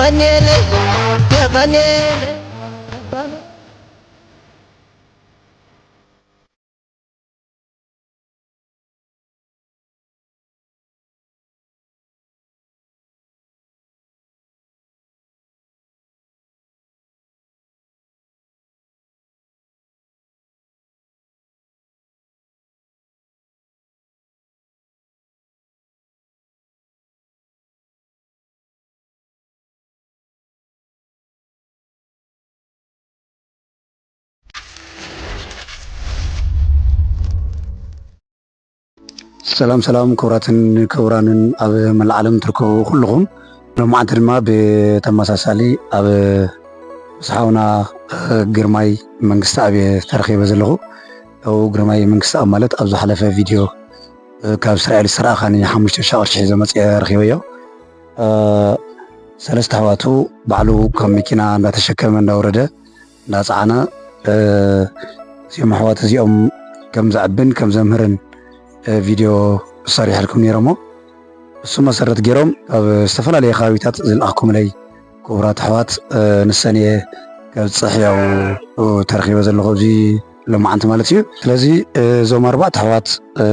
የቐኔለይ፣ የቐኔለይ። ሰላም ሰላም፣ ክቡራትን ክቡራንን ኣብ መላእ ዓለም ትርከቡ ኩልኹም፣ ሎማዓንቲ ድማ ብተመሳሳሊ ኣብ ምስ ሓውና ግርማይ መንግስተኣብ እየ ተረኺበ ዘለኹ። ያው ግርማይ መንግስተኣብ ማለት ኣብ ዝሓለፈ ቪድዮ ካብ እስራኤል ዝተረኣኻኒ ሓሙሽተ ሺሕ ቅርሺ ሒዘ መፅየ ረኺበዮ። ሰለስተ ኣሕዋቱ ባዕሉ ካብ መኪና እንዳተሸከመ እንዳወረደ እንዳፀዓነ፣ እዚኦም ኣሕዋት እዚኦም ከም ዘዕብን ከም ዘምህርን ቪድዮ ሰሪሐልኩም ነይረ እሞ፣ እሱ መሰረት ገይሮም ካብ ዝተፈላለየ ከባቢታት ዝለኣኽኩምለይ ክቡራት ኣሕዋት፣ ንሰን እየ ከብፅሕ ያው ተረኺበ ዘለኹ ኣብዚ ሎማዓንቲ ማለት እዩ። ስለዚ እዞም ኣርባዕተ ኣሕዋት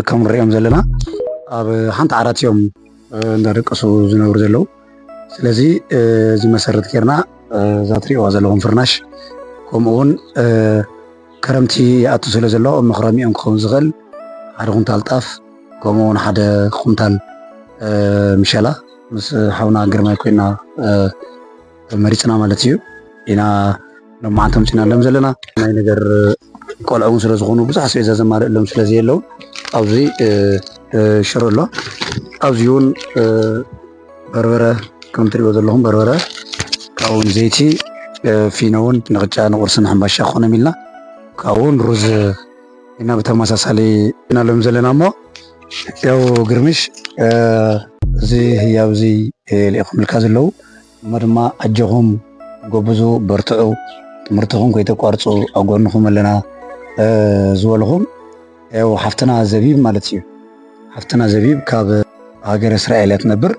ከም ንሪኦም ዘለና ኣብ ሓንቲ ዓራት እዮም እንዳደቀሱ ዝነብሩ ዘለዉ። ስለዚ እዚ መሰረት ጌርና እዛ ትሪእዋ ዘለኹም ፍርናሽ፣ ከምኡ እውን ክረምቲ ይኣቱ ስለ ዘሎ መኽረሚኦም ክኸውን ዝኽእል ሓደ ኩንታል ጣፍ፣ ከምኡ እውን ሓደ ኩንታል ምሸላ ምስ ሓውና ግርማይ ኮይና መሪፅና ማለት እዩ ኢና ሎማዓንቲ ኣምፂናሎም ዘለና። ናይ ነገር ቆልዑ እውን ስለ ዝኾኑ ብዙሕ ኣስቤዛ ዘማልእሎም ስለ ዘየለዉ ኣብዚ ሽሮ ኣሎ። ኣብዚ እውን በርበረ ከም ትሪእዎ ዘለኹም በርበረ፣ ካብኡ እውን ዘይቲ፣ ፊኖ እውን ንቕጫ ንቁርሲ ንሕምባሻ ክኾኖም ኢልና፣ ካብኡ እውን ሩዝ ኢና ብተመሳሳሊ ኢናሎም ዘለና እሞ ያው ግርምሽ፣ እዚ ህያብ እዚ ልኢኹምልካ ዘለዉ እሞ ድማ ኣጆኹም፣ ጎብዙ፣ በርትዑ፣ ትምህርትኹም ከይተቋርፁ ኣብ ጎንኹም ኣለና ዝበልኹም ያው ሓፍትና ዘቢብ ማለት እዩ። ሓፍትና ዘቢብ ካብ ሃገረ እስራኤል እያ ትነብር።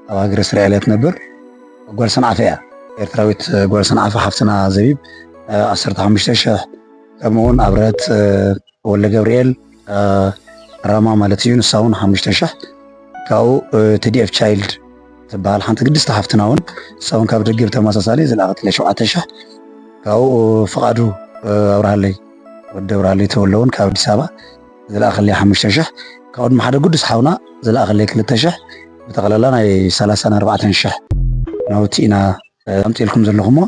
ኣብ ሃገረ እስራኤል እያ ትነብር። ጓል ሰንዓፈ እያ። ኤርትራዊት ጓል ሰንዓፈ ሓፍትና ዘቢብ ዓሰርተ ሓሙሽተ ሽሕ፣ ከምኡ እውን ኣብረህት ወልደ ገብርኤል ራማ ማለት እዩ። ንሳ እውን ሓሙሽተ ሽሕ። ካብኡ ቲዲኤፍ ቻይልድ ትበሃል ሓንቲ ግድስቲ ሓፍትና እውን፣ ንሳ እውን ካብ ደገ ብተመሳሳሊ ዝለኣኸትለይ ሸውዓተ ሽሕ። ካብኡ ፍቓዱ ኣብርሃለይ፣ ወዲ ኣብርሃለይ ተወለ እውን ካብ ኣዲስ ኣበባ ዝለኣኸለይ ሓሙሽተ ሽሕ። ካብኡ ድማ ሓደ ግዱስ ሓውና ዝለኣኸለይ ክልተ ሽሕ። ብጠቕላላ ናይ ሰላሳን ኣርባዕተን ሽሕ ናውቲ ኢና ኣምፂእልኩም ዘለኹ እሞ፣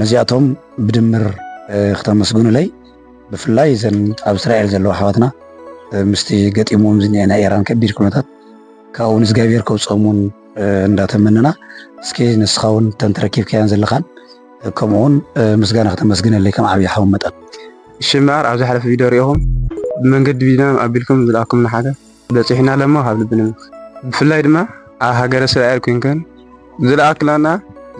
ነዚኣቶም ብድምር ክተመስግኑለይ፣ ብፍላይ እዘን ኣብ እስራኤል ዘለዋ ኣሕዋትና ምስቲ ገጢምዎም ዝኒአ ናይ ኢራን ከቢድ ኩነታት ካብኡ ንእግዚኣብሔር ከውፅኦም እውን እንዳተመነና፣ እስኪ ንስኻ እውን እተን ተረኪብካያን ዘለኻን ከምኡ እውን ምስጋና ክተመስግነለይ ከም ዓብዪ ሓው መጠን። እሺ እምበኣር ኣብ ዝሓለፈ ቪድዮ ሪኢኹም ብመንገዲ ቢና ኣቢልኩም ዝለኣኩም ንሓደ በፂሑና ለሞ ካብ ልቢ ነመስግን። ብፍላይ ድማ ኣብ ሃገረ እስራኤል ኮይንከን ዝለኣክላና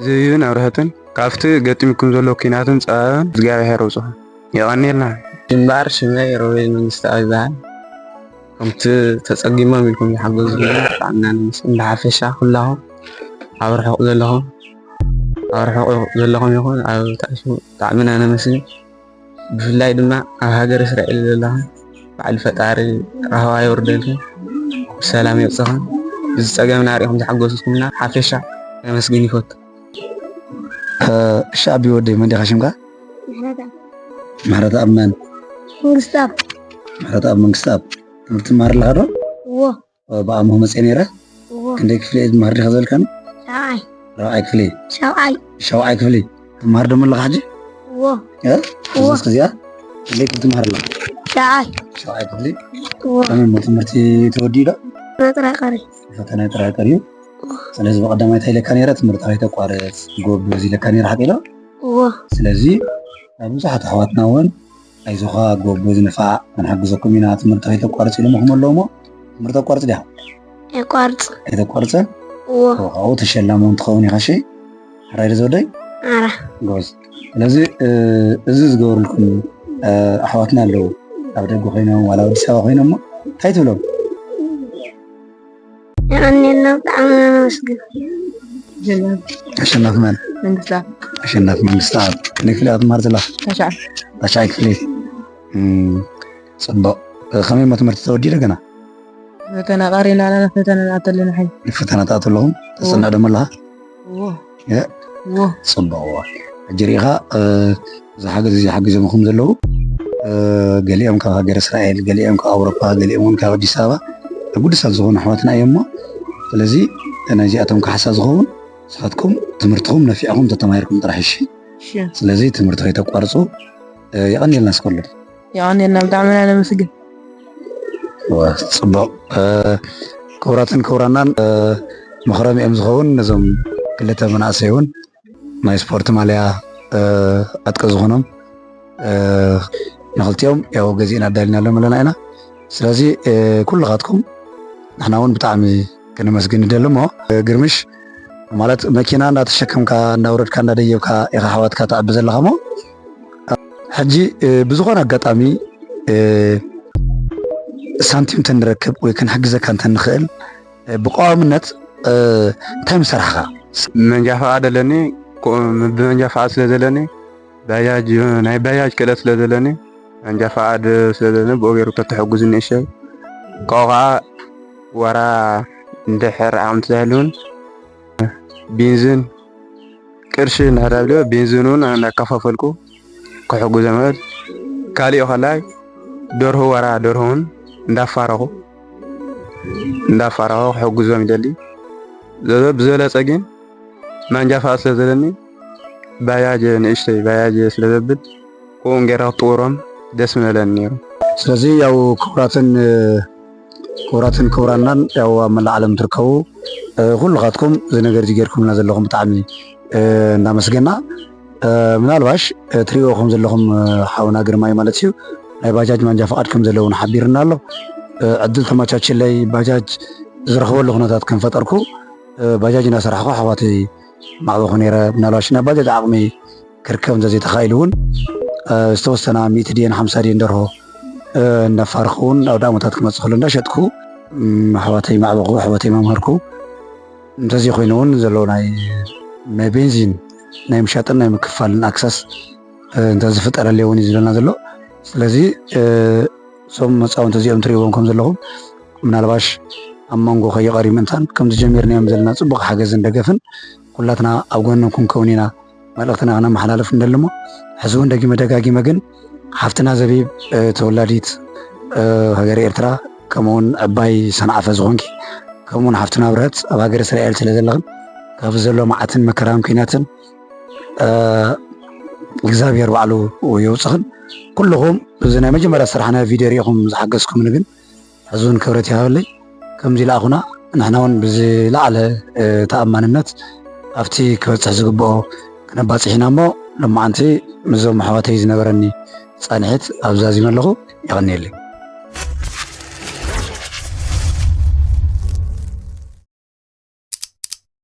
ዝህብን ኣብርሀትን ካብቲ ገጢምኩም ዘሎ ኲናትን ፀበባን እግዚኣብሔር ኣውፅኹም። የቐንየልና። እምበኣር ሽመይ ሮቤል መንግስተኣብ ይበሃል። ከምቲ ተጸጊሞም ኢልኩም ዝሓገዙ ብጣዕሚ ኢና ነመስግን። ብሓፈሻ ኩላኹም ኣብ ርሑቕ ዘለኹም ኣብ ርሑቕ ዘለኹም ይኹን ኣብ ትሕቲ ብጣዕሚ ኢና ነመስግን። ብፍላይ ድማ ኣብ ሃገር እስራኤል ዘለኹም በዓል ፈጣሪ ራህዋ የውርደልኩም፣ ብሰላም የብጽኹም። እዚ ጸገምና ርኢኹም ዝሓገዝኩምና ሓፈሻ ከመስግን ይፈቱ። እሺ ኣቢ ወደይ መን ዲኻ ሽምካ? ምሕረተኣብ። ምሕረተኣብ መን? መንግስተኣብ። ምሕረተኣብ መንግስተኣብ። ትምህርቲ ትመሃር ኣለኻ ዶ? እዎ። ብኣምሆ መፅአ ነይረ? እዎ። ክንደይ ክፍሊ እየ ዝመሃር ዲኻ ዝበልካኒ? ሻብዓይ። ራብዓይ ክፍሊ? ሻብዓይ። ሻብዓይ ክፍሊ። ትመሃር ደሞ ኣለኻ ሕጂ? እዎ። እ? እዎ። እዚ እስኪ እዚኣ? ክንደይ ክፍሊ ትመሃር ኣለኻ? ሻብዓይ። ሻብዓይ ክፍሊ? እዎ። ከመይ እሞ ትምህርቲ ተወዲኡ ዶ? ፈተና ጥራይ ቀርዩ። ፈተና ጥራይ ቀርዩ? እዎ። ስለዚ ብቐዳማይ እንታይ ኢለካ ነይረ? ትምህርቲ ከይተቋርፅ ጎብዝ ኢለካ ነይረ፣ ሓቂ ዶ? እዎ። ስለዚ ብዙሓት ኣሕዋትና እውን ኣይዞኻ ጎብዝ ንፋዕ ክንሕግዘኩም ኢና ትምህርቲ ከይተቋርፅ ኢሎምኹም ኣለዉ እሞ ትምህርቲ ተቋርፅ ዲኻ? ኣይቋርፅ። ኣይተቋርፅን? እዎ። እዎ፣ ካብኡ ተሸላሚ እውን ትኸውን ኢኻ እሺ? ሕራይ ዶ ዝወደይ? ኣራ። ጎበዝ። ስለዚ እዚ ዝገበሩልኩም ኣሕዋትና ኣለዉ ኣብ ደገ ኮይኖም ዋላ ኣብ ኣዲስ ኣበባ ኮይኖም እሞ እንታይ ትብሎም? የቐንየልና ብጣዕሚ ነመስግን። ኣሸናፊ መን? ኣሸናፊ መንግስታኣብ። ክንደይ ክፍሊ ኢኻ ትመሃር ዘለኻ? ታሽዓይ ክፍሊ። ጽቡቕ። ከመይ እሞ ትምህርቲ ተወዲደ ገና? ገና ቀሪና ኣለና፣ ፈተና ንኣቱ ኣለና ሕጂ። ፈተና ትኣቱ ኣለኹም? ተጸንዕ ደሞ ኣለኻ? እዎ። ጽቡቕ። እዎ። ሕጂ ርኢኻ፣ እዚ ሓገዝ እዚ ሓጊዞምኹም ዘለዉ፣ ገሊኦም ካብ ሃገር እስራኤል፣ ገሊኦም ካብ ኣውሮፓ፣ ገሊኦም እውን ካብ ኣዲስ ኣበባ፣ ግዱሳት ዝኾኑ ኣሕዋትና እዮም እሞ፣ ስለዚ ናይዚኣቶም ካሕሳ ዝኸውን ንስኻትኩም ትምህርትኹም ነፊዕኹም ተተማሂርኩም ጥራሕ እሺ። እሺ። ስለዚ ትምህርቲ ከይተቋርጹ፣ የቐንየልና እስከ ኩሉ። የቐንየልና፣ ብጣዕሚ ኢና ነመስግን። እወ፣ ጽቡቕ። ክቡራትን ክቡራናን፣ ምኽሮም እዮም ዝኸውን ነዞም ክልተ መናእሰይ እውን ናይ ስፖርት ማልያ ዕጥቂ ዝኾኖም ንኽልቲኦም ያው ገዚእና ኣዳሊናሎም ኣለና ኢና። ስለዚ ኩልኻትኩም ንሕና እውን ብጣዕሚ ክነመስግን ንደሊ እሞ፣ ግርምሽ፣ ማለት መኪና እንዳተሸከምካ እንዳውረድካ እንዳደየብካ ኢኻ ኣሕዋትካ ተዕቢ ዘለኻ እሞ፣ ሕጂ ብዝኾነ ኣጋጣሚ ሳንቲም እንተንረክብ ወይ ክንሕግዘካ እንተንኽእል ብቀዋምነት እንታይ ምሰራሕኻ? መንጃ ፈቓድ ኣለኒ። ኮ-፣ ብመንጃ ፈቓድ ስለ ዘለኒ ባጃጅ፣ ናይ ባጃጅ ክእለት ስለ ዘለኒ መንጃ ፈቓድ ስለ ዘለኒ ብኡ ገይሩ ተተሐጉዝ ንእሸይ። ካብኡ ከዓ ወራ እንድሕር ዓቕሚ ተዛይሉን ቤንዚን ቅርሺ እንድሕር ኣብልዮ ቤንዚን እውን እናከፋፈልኩ ክሕግዞም እኽእል። ካሊእ ከላይ ደርሁ ወራ ደርሁ እውን እንዳፋረኹ እንዳፋረኹ ክሕግዞም ይደሊ። ዘ-፣ ብዝበለፀ ግን ማንጃ ፈቓድ ስለ ዘለኒ ባጃጅ ንእሽተይ ባጃጅ ስለ ዘብል ከምኡ ገይረ ክጥውሮም ደስ ምበለኒ ነይሩ። ስለዚ ያው ክቡራትን ክቡራትን ክቡራናን ያው ኣብ መላእ ዓለም ትርከቡ ኩልኻትኩም እዚ ነገር እዚ ጌርኩምልና ዘለኹም ብጣዕሚ እንዳመስገና፣ ምናልባሽ ትሪእዎ ከም ዘለኹም ሓውና ግርማይ ማለት እዩ ናይ ባጃጅ ማንጃ ፈቓድ ከም ዘለውን ሓቢርና ኣሎ። ዕድል ተመቻችለይ ባጃጅ ዝረኽበሉ ኩነታት ከም ፈጠርኩ ባጃጅ እናሰራሕኩ ኣሕዋተይ ማዕበኹ ነይረ። ምናልባሽ ናይ ባጃጅ ዓቕሚ ክርከብ እንተዘይተኻኢሉ እውን ዝተወሰና ሚእቲ ድየን ሓምሳ ድየን ደርሆ እናፋርኹ እውን ኣብ ዳእሞታት ክመፅእ ከሎ እንዳሸጥኩ ኣሕዋተይ ማዕበኹ ኣሕዋተይ መምህርኩ። እንተዘይኮይኑ እውን ዘሎ ናይ ናይ ቤንዚን ናይ ምሻጥን ናይ ምክፋልን ኣክሰስ እንተዝፍጠረለይ እውን እዩ ዝበልና ዘሎ። ስለዚ እዞም መፃወንቲ እዚኦም ትሪእዎም ከም ዘለኹም ምናልባሽ ኣብ መንጎ ከይቐሪ ምእንታን ከምዚ ጀሚርናዮም ዘለና ፅቡቕ ሓገዝን ደገፍን ኩላትና ኣብ ጎኖም ክንከውን ኢና መልእኽትና ክነመሓላልፍ እንደሊ እሞ ሕዚ እውን ደጊመ ደጋጊመ ግን ሓፍትና ዘቢብ ተወላዲት ሃገረ ኤርትራ ከምኡውን ዕባይ ሰንዓፈ ዝኾንኪ ከምኡውን ሓፍትና ብርሀት ኣብ ሃገር እስራኤል ስለ ዘለኽን ካብዚ ዘሎ መዓትን መከራን ኩናትን እግዚኣብሔር ባዕሉ የውፅኽን። ኩልኹም እዚ ናይ መጀመርያ ስራሕና ቪድዮ ሪኢኹም ዝሓገዝኩምኒ ግን ሕዚ እውን ክብረት ይሃበለይ። ከምዚ ለኣኹና ንሕና እውን ብዝለዓለ ተኣማንነት ኣብቲ ክበፅሕ ዝግብኦ ክነባፅሕ ኢና እሞ ሎማዓንቲ ምስዞም ኣሕዋተይ ዝነበረኒ ፃንሒት ኣብዛዚመ ኣለኹ። የቐንየለይ።